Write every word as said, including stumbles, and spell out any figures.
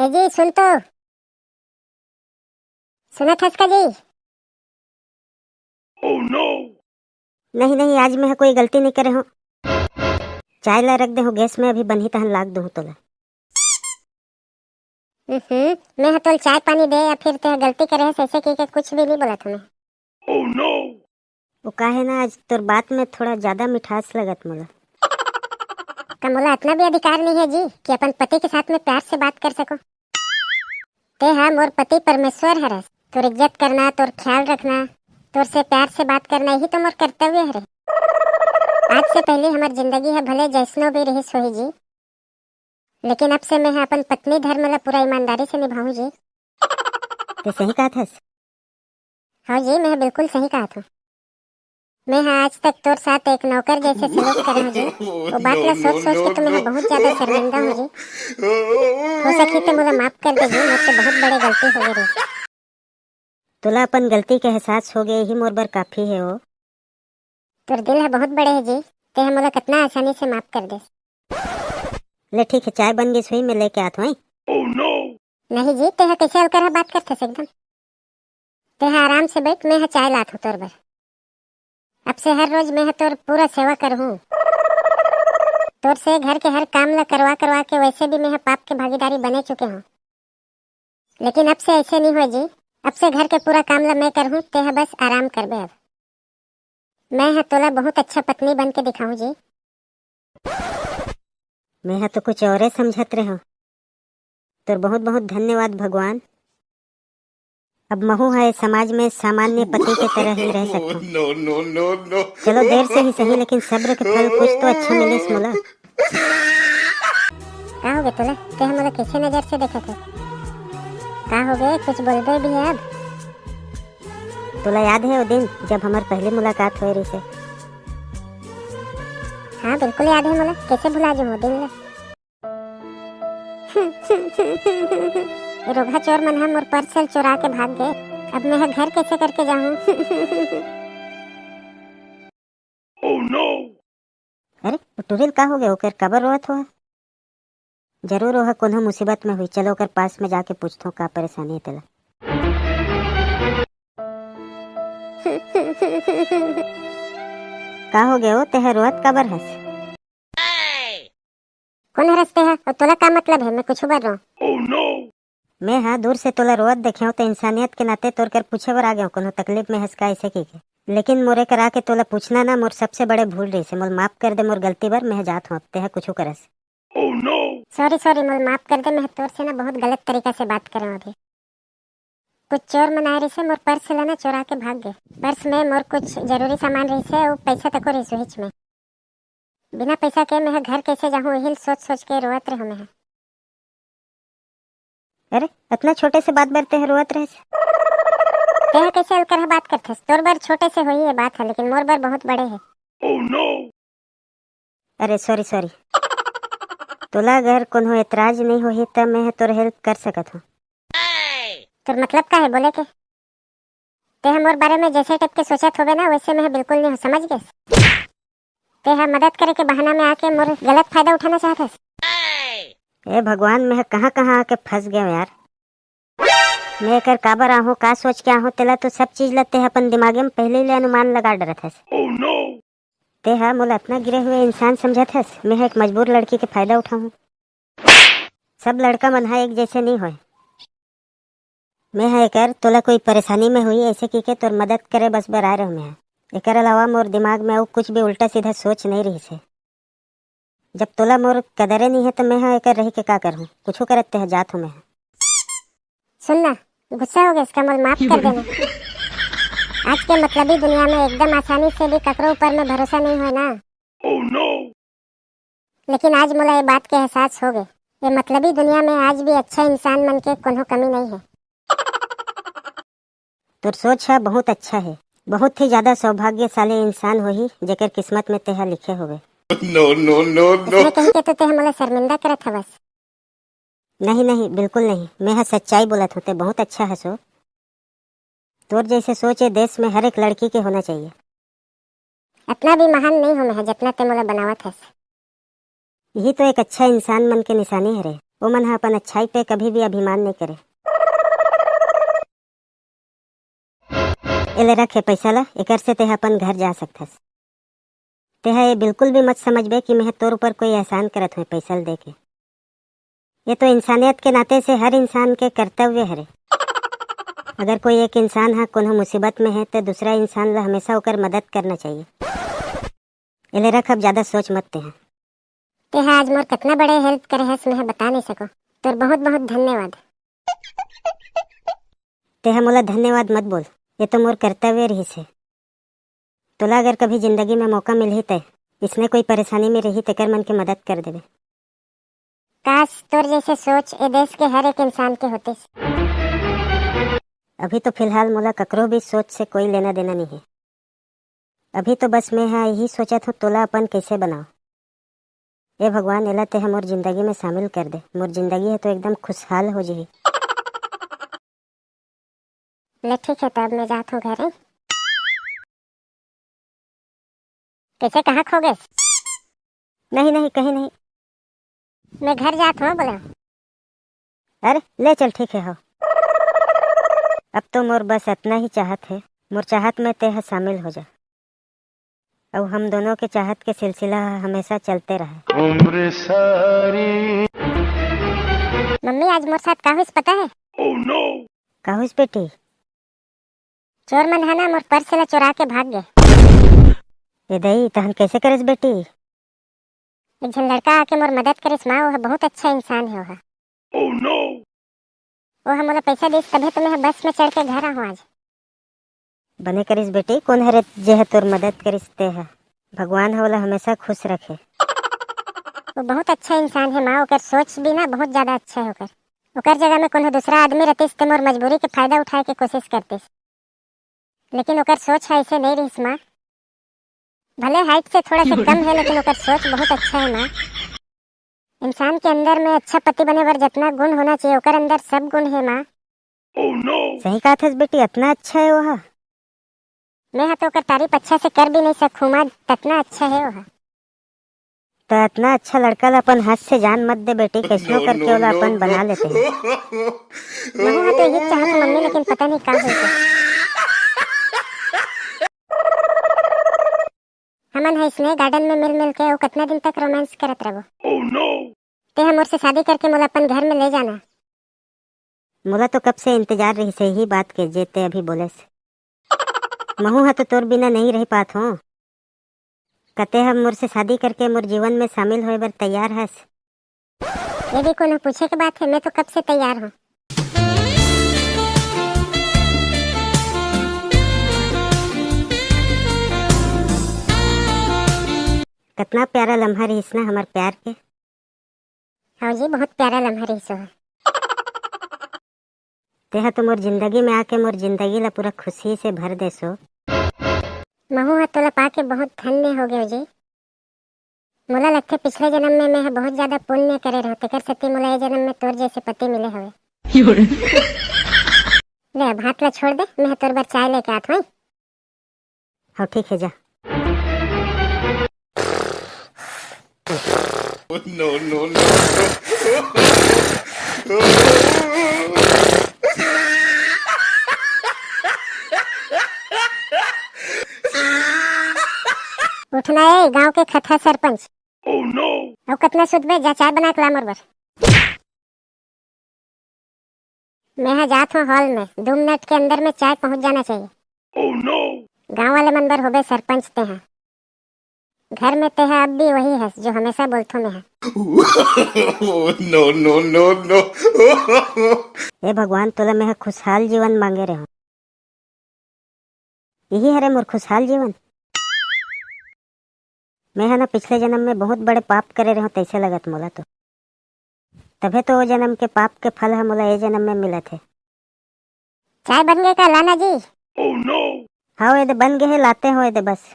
जी सुन तो, सुनत हस का जी? नहीं, नहीं, आज मैं कोई गलती नहीं करे हूँ। चाय ला रख दे हूँ गैस में, अभी बनही तहन लाग दूँ तोला। हम्म, मैं ह तोल चाय पानी दे या फिर ते गलती करे हस, ऐसे कह के कुछ भी नहीं बोलत हूँ मैं। वो का है ना, आज तोर बात में थोड़ा ज्यादा मिठास लगत मोला। का मोला इतना भी अधिकार नहीं है जी कि अपन पति के साथ में प्यार से बात कर सको? ते हा मोर पति परमेश्वर हरस, तोर इज्जत करना, तोर ख्याल रखना, तोर से प्यार से बात करना, यही तो मोर कर्तव्य हरे। आज से पहले हमर जिंदगी है भले जैसनो भी रहिस होही जी, लेकिन अब से मैं ह अपन पत्नी धर्म ला पूरा ईमानदारी से निभाऊं जी। ते सही कहत हस। हाँ जी, मैं बिल्कुल सही कहत हूँ। मैं ह आज तक तोर साथ एक नौकर जैसे सलूक करे हूँ जी। वो बात ला सोच सोच के तो मैं ह बहुत ज्यादा शर्मिंदा हूँ जी। हो सके तो मोला माफ कर दे जी, मोर से बहुत बड़े गलती हो गई रही। तोला अपन गलती के एहसास हो गए ही मोर बर काफी है वो। तोर दिल ह बहुत बड़े है जी, ते ह मोला कितना आसानी से माफ कर दे। ले ठीक है, चाय बन गई हुई, मैं लेके आत हूँ। नहीं जी, ते ह कैसे अलकर ह बात करथस एकदम। ते ह आराम से बैठ, मैं ह चाय लात हूँ तोर बर। अब से हर रोज मैं ह तोर पूरा सेवा करहूँ। तोर से घर के हर काम ला करवा करवा के वैसे भी मैं ह पाप के भागीदारी बने चुके हूँ, लेकिन अब से ऐसे नहीं होए जी। अब से घर के पूरा काम ला मैं करहूँ, ते ह बस आराम करबे अब। मैं ह तोला बहुत अच्छा पत्नी बन के दिखाऊं जी। मैं ह तो कुछ औरे समझत रहे हूँ। तोर बहुत बहुत धन्यवाद भगवान। अब महू ह समाज में सामान्य पति के तरह ही रह सकता हूँ। चलो देर से ही सही, लेकिन सब्र के फल कुछ तो अच्छा मिलिस मोला। का हो गे तोला? ते ह मोला कैसे नजर से देखत है? का हो गे, कुछ बोलबे भी है अब? तोला याद है वो दिन जब हमार पहली मुलाकात होए रहिसे? हाँ बिल्कुल याद है मोला, कैसे भुला जाऊँ वो दिन ला। ये रोगहा चोर मन ह मोर पर्स ल चोरा के भाग गए। अब मैं ह घर कैसे करके जाऊँ? अरे, वो टुरी ल का हो गया? ओकर काबर रोवत हो? जरूर ओह कोनो मुसीबत में हुई। चलो ओकर पास में जाके पूछथों का परेशानी है तेला। का हो गया हो, तेह रोवत काबर हस? कौन हरस तेह? और तोला का मतलब है मैं कुछ बर रोऊं? मैं हा दूर से तोला रोवत देखे हूँ तो इंसानियत के नाते तोर कर पूछे बर आ गया हूँ, कोनो तकलीफ में हस का ऐसे की के। लेकिन मोरे कर आके तोला पूछना ना मोर सबसे बड़े भूल रहिसे। मोल माफ कर दे मोर गलती बर, मैं जात हूँ अब, तेह कुछ करस। सॉरी सॉरी, मोल माफ कर दे, मैं तोर से ना बहुत गलत तरीका से बात करे हूँ अभी। कुछ चोर मन आए रहिसे, मोर पर्स ला ना चोरा के भाग गए। पर्स में मोर कुछ जरूरी सामान रहिसे, वो पैसा तको रहिस उहिच में। बिना पैसा के मैं घर कैसे जाहूँ, यही सोच सोच के रोवत रहूँ मैं। अरे, इतना छोटे से बात बर तेह रोवत रहे? तेह कैसे अलकर बात करथस? तोर बर छोटे से होही ये बात है, लेकिन मोर बर बहुत बड़े है। अरे सॉरी सॉरी। तोला अगर कोनो एतराज नहीं होही त मैं तोर हेल्प कर सकत हूँ। तोर मतलब का है बोले के? तेह मोर बारे में जैसे टाइप के सोचत होबे ना, वैसे मैं बिल्कुल नहीं हो, समझ गए? तेह मदद करे के बहाना में आके मोर गलत फायदा उठाना चाहत हस। ए भगवान, मैं कहाँ कहाँ आके फंस गया यार। मैं एकर काबर आहूँ, का सोच के आहूँ, तेला तो सब चीज ला तेह अपन दिमागे में पहले ही ले अनुमान लगा डरत हस। तेहा मोला अपना गिरे हुए इंसान समझत हस? मैं ह एक मजबूर लड़की के फायदा उठाहूँ। सब लड़का मन ह एक जैसे नहीं होय। मैं ह एकर तोला कोई परेशानी में हुई ऐसे की के तोर मदद करे बस बर आए रहूँ मैं ह। एकर अलावा मोर दिमाग में अउ कुछ भी उल्टा सीधा सोच नहीं रहिसे। जब तोला मोर कदरे नहीं है तो मैं ह एकर रही के का करहूँ? कुछ करत ते ह जात हूँ मैं ह। सुन ना, गुस्सा हो गया इसका, मोल माफ कर देना। आज के मतलबी दुनिया में एकदम आसानी से भी ककरो ऊपर में भरोसा नहीं होय ना। लेकिन आज मोला ये बात के एहसास हो गए, ये मतलबी दुनिया में आज भी अच्छा इंसान मन के कोनो कमी नहीं है। तोर सोच ह बहुत अच्छा है, बहुत ही ज्यादा सौभाग्यशाली इंसान होही जेकर किस्मत में तेहा लिखे होवे। इसने कही के तो तेहा मोला शर्मिंदा करत हवस। नहीं नहीं, बिल्कुल नहीं, मैं ह सच्चाई बोलत हूँ, ते बहुत अच्छा हसो। तोर जैसे सोच ये देश में हर एक लड़की के होना चाहिए। इतना भी महान नहीं हूँ मैं, जितना ते मोला बनावत हस। यही तो एक अच्छा इंसान मन के निशानी हरे। ओमन ह अपन अच्छाई पे कभी भी अभिमान नहीं करे। एले रखे पैसा ला, एकर से तेहा अपन घर जा सकथस। तेहा ये बिल्कुल भी मत समझबे कि मैं तोर ऊपर कोई एहसान करत हों पैसा ल दे के। ये तो इंसानियत के नाते से हर इंसान के कर्तव्य हरे। अगर कोई एक इंसान ह कोनो मुसीबत में है, तो दूसरा इंसान ला हमेशा ओकर मदद करना चाहिए। एले रख, अब ज्यादा सोच मत तेहा। तेहा आज मोर कितना बड़े हेल्प करे हस, मैं बता नहीं सको। तोर बहुत बहुत धन्यवाद। तेहा मोला धन्यवाद मत बोल, ये तो मोर कर्तव्य रहिस हे। तोला अगर कभी जिंदगी में मौका मिलही, ते इसने कोई परेशानी में रही, तेकर मन के मदद कर देबे। काश तोर जैसे सोच ए देश के हर एक इंसान के होतिस। अभी तो फिलहाल मोला ककरो भी सोच से कोई लेना देना नहीं है। अभी तो बस मैं हा यही सोचत हूँ, तोला अपन कैसे बनाओ। ए भगवान, एला तेहा मोर जिंदगी में शामिल कर दे। मोर जिंदगी है तो एकदम खुशहाल हो जही। ले ठीक है, तब मैं जात हूँ घर। कैसे, कहाँ खो गए? नहीं नहीं, कहीं नहीं। मैं घर जात हूँ बोला। अरे ले चल, ठीक है हो। अब तो मोर बस इतना ही चाहत है, मोर चाहत में तेहा शामिल हो जा। अब हम दोनों के चाहत के सिलसिला ह हमेशा चलते रहे। उम्र सारी। मम्मी, आज मोर साथ का हुइस पता है? Oh no! का हुइस बेटी? चोर मन ह ना मोर पर्स ला चोरा के भाग गए। ए दई, तहन कैसे करेस बेटी? एक झन लड़का आके मोर मदद करिस माँ, वो बहुत अच्छा इंसान है वो। Oh no! वो मोला पैसा दिस, तभे तो मैं बस में चढ़ के घर आहूँ आज। बने करिस बेटी, कौन हरे जे ह तोर मदद करिस ते ह? भगवान ह ओला हमेशा खुश रखे। वो बहुत अच्छा इंसान है माँ, ओकर सोच भी ना बहुत ज्यादा अच्छा है ओकर। ओकर जगह में कोनो दूसरा आदमी रहतिस ते मोर मजबूरी के फायदा उठाए के कोशिश करतिस, लेकिन ओकर सोच है ऐसे नहीं रहिस माँ। भले हाइट से थोड़ा सा कम है, लेकिन ओकर सोच बहुत अच्छा है माँ। इंसान के अंदर में अच्छा पति बने बर जितना गुण होना चाहिए, ओकर अंदर सब गुण है माँ। Oh no! सही कहा थस बेटी, इतना अच्छा है वो। मैं हा तो ओकर तारीफ अच्छा से कर भी नहीं सकूँ माँ, इतना अच्छा है वो। तो इतना अच्छा लड़का ला अपन हाथ से जान मत दे बेटी, कैसनो करके ओला अपन बना लेते हैं। महू हा तो यही चाहत हूँ मम्मी, लेकिन पता नहीं का होइस। हमन ह इसने गार्डन में मिल मिल के अउ कितना दिन तक रोमांस करत रहबो। Oh no! ते ह मोर से शादी करके मोला अपन घर में ले जाना। मोला तो कब से इंतजार रहिस हे यही बात के, जे ते अभी बोलेस। महू ह तो तोर बिना नहीं रह पात हों। कते ह मोर से शादी करके मोर जीवन में शामिल होए बर तैयार हस? यदि कोनो पूछे के बात है, मैं तो कब से तैयार हूँ। कितना प्यारा लम्हा रहिस ना हमर प्यार के। हाँ जी, बहुत प्यारा लम्हा रहिस हो। तेहा तो मोर जिंदगी में आके मोर जिंदगी ला पूरा खुशी से भर देसो। महू ह तोला पाके बहुत धन्य हो गयो जी। मोला लगथे पिछले जन्म में मैं ह बहुत ज्यादा पुण्य करे रहूं, तेकर सेती मोला ये जन्म में तोर जैसे पति मिले हवे। ले अब हाथ ला छोड़ दे, मैं ह तोर बर चाय लेके आत हूँ। हाँ ठीक है, जा। No, no, no। उठना ए गांव के खतहा सरपंच। Oh no! अउ कतना सुतबे, जा चाय बना के ला मोर बर। मैं ह जात हूँ हॉल में, दो मिनट के अंदर में चाय पहुंच जाना चाहिए। Oh no! गांव वाले मन बर होबे सरपंच ते ह। घर में ते ह अब भी वही हस जो हमेशा बोलथो मैं ह। Oh no, no, no, no। हे भगवान, तोला मैं ह खुशहाल जीवन मांगे रहे हूँ। यही हरे मोर खुशहाल जीवन। मैं ह ना पिछले जन्म में बहुत बड़े पाप करे रहे हूँ, तैसे लगत मोला तो। तभे तो वो जन्म के पाप के फल ह मोला ये जन्म में मिलत हे। चाय बन गए का लाना जी? Oh no! हाँ, ये दे बन गए हे, लाते हो ये दे बस।